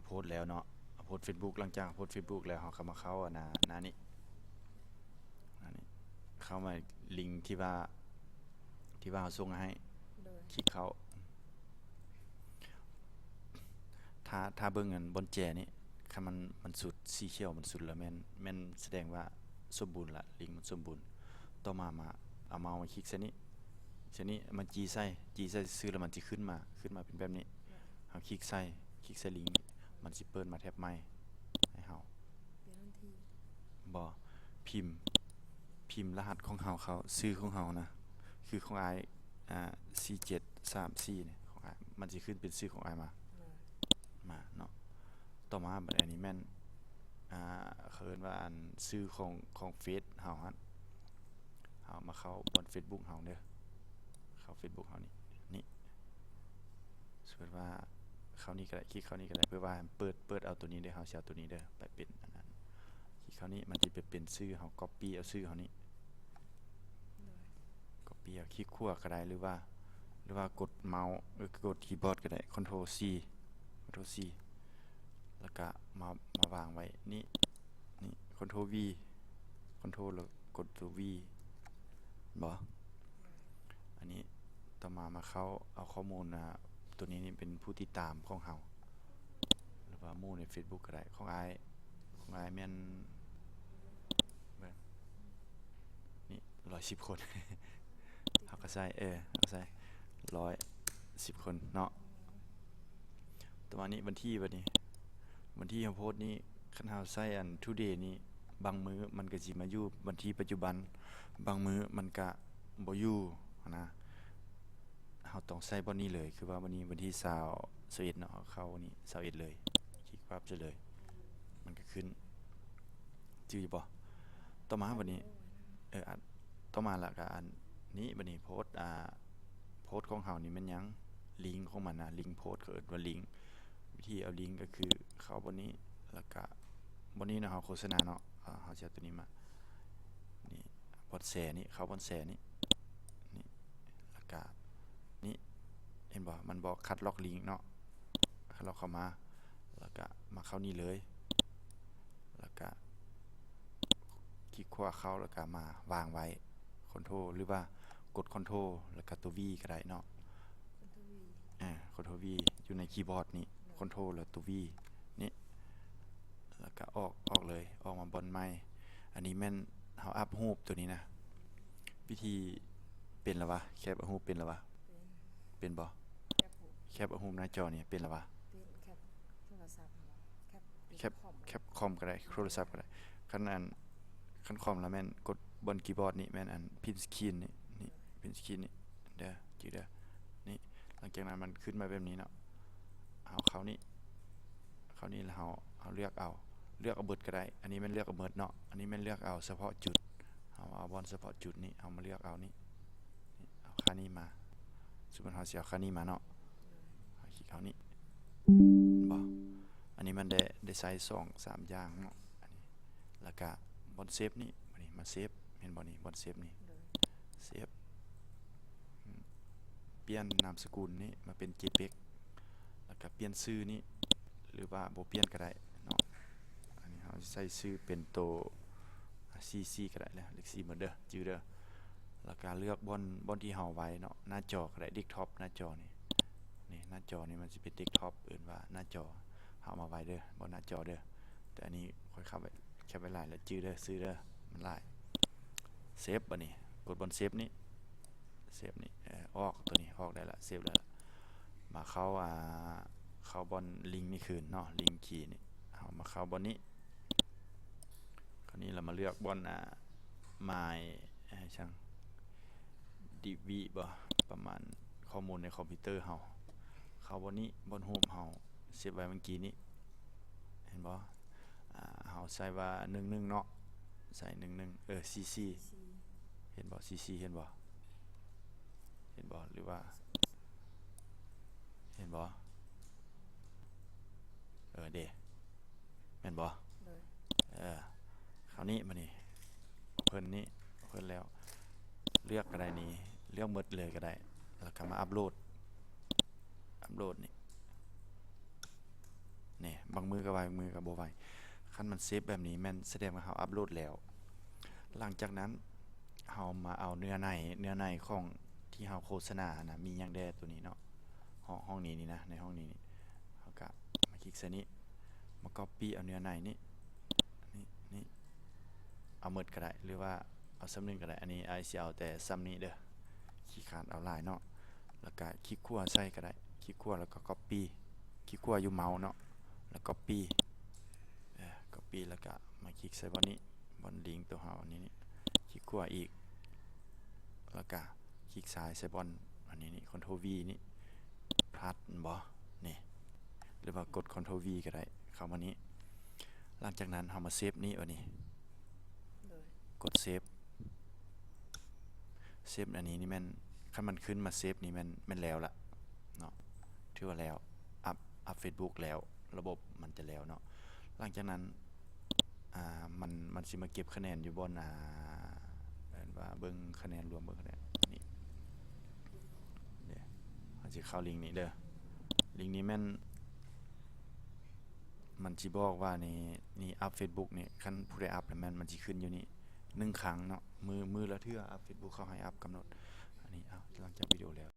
ໂພສແລ້ວເນາະ ໂພສເຟສບຸກ ຫຼັງຈາກໂພສເຟສບຸກແລ້ວ ເຮົາກໍມາເຂົ້າອັນໜ້າ ໜ້ານີ້ ໜ້ານີ້ ເຂົ້າມາລິງທີ່ວ່າ ທີ່ວ່າເຮົາສົ່ງໃຫ້ ໂດຍ ຄລິກເຂົ້າ ຖ້າ ຖ້າເບິ່ງອັນບ່ອນແຈນີ້ ຄັນມັນ ມັນສຸດ ສີຂຽວມັນສຸດແລ້ວແມ່ນ ແມ່ນສະແດງວ່າສົມບູນລະ ລິງມັນສົມບູນ. ຕໍ່ມາ ມາ ເອົາເມົາສ໌ມາຄລິກໃສ່ນີ້ ໃສ່ນີ້ ມັນຈີ່ໃສ່ ຈີ່ໃສ່ຊື່ໆ ແລ້ວມັນຊິຂຶ້ນມາ ຂຶ້ນມາເປັນແບບນີ້ ເຮົາຄລິກໃສ່ ຄລິກໃສ່ລິງນີ້ ມັນຊິເປີດມາແທັບໃໝ່ໃຫ້ເຮົາ ບໍ່ ພິມ ພິມລະຫັດຂອງເຮົາເຂົ້າ ຊື່ຂອງເຮົານະ ຄືຂອງອ້າຍ ອ່າ ສີ່ເຈັດສາມສີ່ນີ້ ຂອງອ້າຍ ມັນຊິຂຶ້ນເປັນຊື່ຂອງອ້າຍມາ ມາເນາະ. ຕໍ່ມາບັດອັນນີ້ແມ່ນ ອ່າ ເຂົາເອີ້ນວ່າອັນຊື່ຂອງ ຂອງເຟສເຮົາຫັ້ນ ເຮົາມາເຂົ້າບ່ອນເຟສບຸກເຮົາເດີ ເຂົ້າເຟສບຸກເຮົານີ້ ນີ້ ສົມມຸດວ່າເຂົ້ານີ້ກໍໄດ້ ຄລິກເຂົ້ານີ້ກໍໄດ້ ເພື່ອວ່າໃຫ້ເປີດ ເປີດເອົາໂຕນີ້ເດີ ເຮົາຊິເອົາໂຕນີ້ເດີ ໄປເປັນອັນນັ້ນ ຄລິກເຂົ້ານີ້ ມັນຊິໄປເປັນຊື່ເຮົາ ກັອບປີ້ເອົາຊື່ເຮົານີ້ ໂດຍ ກັອບປີ້ເອົາ ຄລິກຂວາກໍໄດ້ ຫຼືວ່າ ຫຼືວ່າກົດເມົາສ໌ ເອີ ກົດຄີບອດກໍໄດ້ ຄອນໂທຣຊີ ຄອນໂທຣຊີ ແລ້ວກະມາ ມາວາງໄວ້ນີ້ ນີ້ ຄອນໂທຣວີ ຄອນໂທຣ ແລ້ວກົດໂຕວີ ເຫັນບໍ່? ອັນນີ້ຕໍ່ມາ ມາເຂົ້າເອົາຂໍ້ມູນ ອ່າ ໂຕນີ້ນີ້ເປັນຜູ້ຕິດຕາມຂອງເຮົາ ຫຼືວ່າໝູ່ໃນເຟສບຸກກໍໄດ້ ຂອງອ້າຍ ຂອງອ້າຍແມ່ນ ເບິ່ງ ນີ້ ຮ້ອຍສິບຄົນ ເຮົາກໍໃສ່ ເອີ ເຮົາໃສ່ຮ້ອຍສິບຄົນເນາະ. ແຕ່ວ່ານີ້ວັນທີ ບັດນີ້ ວັນທີເຮົາໂພສນີ້ ຄັນເຮົາໃສ່ອັນທູເດນີ້ ບາງມື້ມັນກໍຊິມາຢູ່ວັນທີປັດຈຸບັນ ບາງມື້ມັນກະບໍ່ຢູ່ຫັ້ນນະ. ເຮົາຕ້ອງໃສ່ບ່ອນນີ້ເລີຍ ຄືວ່າວັນນີ້ວັນທີຊາວ ຊາວເອັດເນາະ ເຮົາເຂົ້ານີ້ຊາວເອັດເລີຍ ຄລິກປັບໃສ່ເລີຍ ມັນກໍຂຶ້ນ ຈື່ຢູ່ບໍ່? ຕໍ່ມາບັດນີ້ ເອີ ອັນ ຕໍ່ມາລະກະອັນນີ້ ບັດນີ້ໂພສ ອ່າ ໂພສຂອງເຮົານີ້ແມ່ນຫຍັງ? ລິງຂອງມັນນະ ລິງໂພສ ເຂົາເອີ້ນວ່າລິງ. ວິທີເອົາລິງກໍຄືເຂົ້າບ່ອນນີ້ ແລ້ວກະບ່ອນນີ້ເນາະ ເຮົາໂຄສະນາເນາະ ເຮົາຊິເອົາໂຕນີ້ມາ ນີ້ ບ່ອນແຊນີ້ ເຂົ້າບ່ອນແຊນີ້ ນີ້ ແລ້ວກະນີ້ ເຫັນບໍ່? ມັນບອກຄັດລອກລິງເນາະ ຄັດລອກເຂົ້າມາ ແລ້ວກະມາເຂົ້ານີ້ເລີຍ ແລ້ວກະຄລິກຂວາເຂົ້າ ແລ້ວກະມາວາງໄວ້ ຄອນໂທຣ ຫຼືວ່າກົດຄອນໂທຣ ແລ້ວກະຕົວວີກໍໄດ້ເນາະ ຄອນໂທຣວີ ອ່າ ຄອນໂທຣວີ ຢູ່ໃນຄີບອດນີ້ ຄອນໂທຣ ແລ້ວຕົວວີນີ້ ແລ້ວກະອອກ ອອກເລີຍ ອອກມາບ່ອນໃໝ່. ອັນນີ້ແມ່ນເຮົາອັບຮູບໂຕນີ້ນະ ວິທີ ເປັນລະວະ? ແຄບເອົາຮູບເປັນລະວະ? ເປັນ ເປັນບໍ່? ແຄບຮູບ ແຄບເອົາຮູບໜ້າຈໍນີ້ເປັນລະວະ? ເປັນ ແຄບໂທລະສັບ ແຄບ ແຄບ ແຄບຄອມກໍໄດ້ ໂທລະສັບກໍໄດ້. ຄັນອັນ ຄັນຄອມລະແມ່ນກົດບ່ອນຄີບອດນີ້ ແມ່ນອັນພິນສະກຣີນນີ້ ນີ້ ພິນສະກຣີນນີ້ເດີ ຈື່ເດີ ນີ້. ຫຼັງຈາກນັ້ນມັນຂຶ້ນມາແບບນີ້ເນາະ ເຮົາເຂົ້ານີ້ ເຂົ້ານີ້ແລ້ວເຮົາ ເຮົາເລືອກເອົາ ເລືອກເອົາເບິດກໍໄດ້. ອັນນີ້ແມ່ນເລືອກເອົາເບິດເນາະ ອັນນີ້ແມ່ນເລືອກເອົາສະເພາະຈຸດ ເຮົາເອົາບ່ອນສະເພາະຈຸດນີ້ ເຮົາມາເລືອກເອົານີ້ ນີ້ ເອົາຄ່ານີ້ມາ ສົມມຸດເຮົາຊິເອົາຄ່ານີ້ມາເນາະ ເຮົາຄລິກເອົານີ້ ເຫັນບໍ່? ອັນນີ້ມັນໄດ້ ໄດ້ໃຊ້ສອງສາມຢ່າງເນາະ ອັນນີ້ ແລ້ວກະບ່ອນເຊບນີ້ ມານີ້ ມາເຊບ ເຫັນບໍ່ນີ້? ບ່ອນເຊບນີ້ ໂດຍ ເຊບ ປ່ຽນນາມສະກຸນນີ້ມາເປັນເຈເປັກ ແລ້ວກະປ່ຽນຊື່ນີ້ ຫຼືວ່າບໍ່ປ່ຽນກໍໄດ້ເນາະ. ອັນນີ້ເຮົາຊິໃສ່ຊື່ເປັນໂຕ ຊີຊີກໍໄດ້ແຫຼະ ເລກສີ່ໝົດເດີ ຈື່ເດີ. ແລ້ວກະເລືອກບ່ອນ ບ່ອນທີ່ເຮົາໄວ້ເນາະ ໜ້າຈໍກໍໄດ້ ເດັສທັອບ ໜ້າຈໍນີ້ ນີ້ ໜ້າຈໍນີ້ມັນຊິເປັນເດັສທັອບ ເອີ້ນວ່າໜ້າຈໍ ເຮົາເອົາມາໄວ້ເດີ ບ່ອນໜ້າຈໍເດີ. ແຕ່ອັນນີ້ຂ້ອຍຄັບໄວ້ ແຄບໄວ້ຫຼາຍແລ້ວ ຈື່ເດີ ຊື່ເດີ ມັນຫຼາຍ. ເຊບ ບາດນີ້ ກົດບ່ອນເຊບນີ້ ເຊບນີ້ ເອີ ອອກ ໂຕນີ້ອອກໄດ້ລະ ເຊບໄດ້ລະ. ມາເຂົ້າ ອ່າ ເຂົ້າບ່ອນລິງນີ້ຄືນເນາະ ລິງຄີນີ້ ເຮົາມາເຂົ້າບ່ອນນີ້ ຄາວນີ້ລະມາເລືອກບ່ອນ ອ່າ ມາຍ ອ່າ ຫຍັງ ດີວີບໍ ປະມານຂໍ້ມູນໃນຄອມພິວເຕີເຮົາ ເຂົ້າບ່ອນນີ້ ບ່ອນຮູບເຮົາເຊບໄວ້ມື້ກີ້ນີ້ ເຫັນບໍ່? ອ່າ ເຮົາໃສ່ວ່າໜຶ່ງໜຶ່ງເນາະ ໃສ່ໜຶ່ງໜຶ່ງ ເອີ ສີ່ສີ່ ເຫັນບໍ່? ສີ່ສີ່ ເຫັນບໍ່? ເຫັນບໍ່? ຫຼືວ່າ ເຫັນບໍ່? ເອີເດ ແມ່ນບໍ່? ໂດຍ ເອີ ຄາວນີ້ ມານີ້ ເພິ່ນນີ້ ເພິ່ນແລ້ວ ເລືອກກໍໄດ້ນີ້ ເລືອກໝົດເລີຍກໍໄດ້ ແລ້ວກໍມາອັບໂຫຼດ ອັບໂຫຼດນີ້ ນີ້ ບາງມື້ກໍໄວ ບາງມື້ກໍບໍ່ໄວ. ຄັນມັນເຊບແບບນີ້ແມ່ນສະແດງວ່າເຮົາອັບໂຫຼດແລ້ວ. ຫຼັງຈາກນັ້ນເຮົາມາເອົາເນື້ອໃນ ເນື້ອໃນຂອງທີ່ເຮົາໂຄສະນາຫັ້ນນະ ມີຫຍັງແດ່ ໂຕນີ້ເນາະ ຫ້ອງ ຫ້ອງນີ້ນີ້ນະ ໃນຫ້ອງນີ້ນີ້ ເຮົາກະມາຄລິກໃສ່ນີ້ ມາກັອບປີ້ເອົາເນື້ອໃນນີ້ ນີ້ ນີ້ ເອົາໝົດກໍໄດ້ ຫຼືວ່າເອົາສ່ຳໜຶ່ງກໍໄດ້. ອັນນີ້ອ້າຍຊິເອົາແຕ່ສ່ຳນີ້ເດີ ຂີ້ຄ້ານເອົາຫຼາຍເນາະ. ແລ້ວກະຄລິກຂວາໃສ່ກໍໄດ້ ຄລິກຂວາແລ້ວກໍກັອບປີ້ ຄລິກຂວາຢູ່ເມົາເນາະ ແລ້ວກັອບປີ້ ເອີ ກັອບປີ້ ແລ້ວກະມາຄລິກໃສ່ບ່ອນນີ້ ບ່ອນລິງໂຕເຮົາອັນນີ້ນີ້ ຄລິກຂວາອີກ ແລ້ວກະຄລິກຊ້າຍໃສ່ບ່ອນອັນນີ້ນີ້ ຄອນໂທຣວີນີ້ ພລັດແມ່ນບໍ່ ນີ້ ຫຼືວ່າກົດຄອນໂທຣວີກໍໄດ້ ເຂົ້າມານີ້. ຫຼັງຈາກນັ້ນເຮົາມາເຊບນີ້ ອັນນີ້ ໂດຍ ກົດເຊບ ເຊບອັນນີ້ນີ້ແມ່ນ ຄັນມັນຂຶ້ນມາເຊບນີ້ແມ່ນ ແມ່ນແລ້ວລະເນາະ ຖືວ່າແລ້ວ ອັບ ອັບເຟສບຸກແລ້ວ ລະບົບມັນຈະແລ້ວເນາະ. ຫຼັງຈາກນັ້ນ ອ່າ ມັນ ມັນຊິມາເກັບຄະແນນຢູ່ບ່ອນ ອ່າ ເອີ້ນວ່າເບິ່ງຄະແນນລວມ ເບິ່ງຄະແນນນີ້ ເດ້ ເຮົາຊິເຂົ້າລິງນີ້ເດີ ລິງນີ້ແມ່ນ ມັນຊິບອກວ່ານີ້ ນີ້ອັບເຟສບຸກນີ້ ຄັນຜູ້ໃດອັບແລ້ວແມ່ນມັນຊິຂຶ້ນຢູ່ນີ້ໜຶ່ງຄັ້ງເນາະ ມື້ ມື້ລະເທື່ອ ອັບເຟສບຸກເຂົາໃຫ້ອັບກຳນົດ ອັນນີ້ ເອົາ ຫຼັງຈາກວິດີໂອແລ້ວ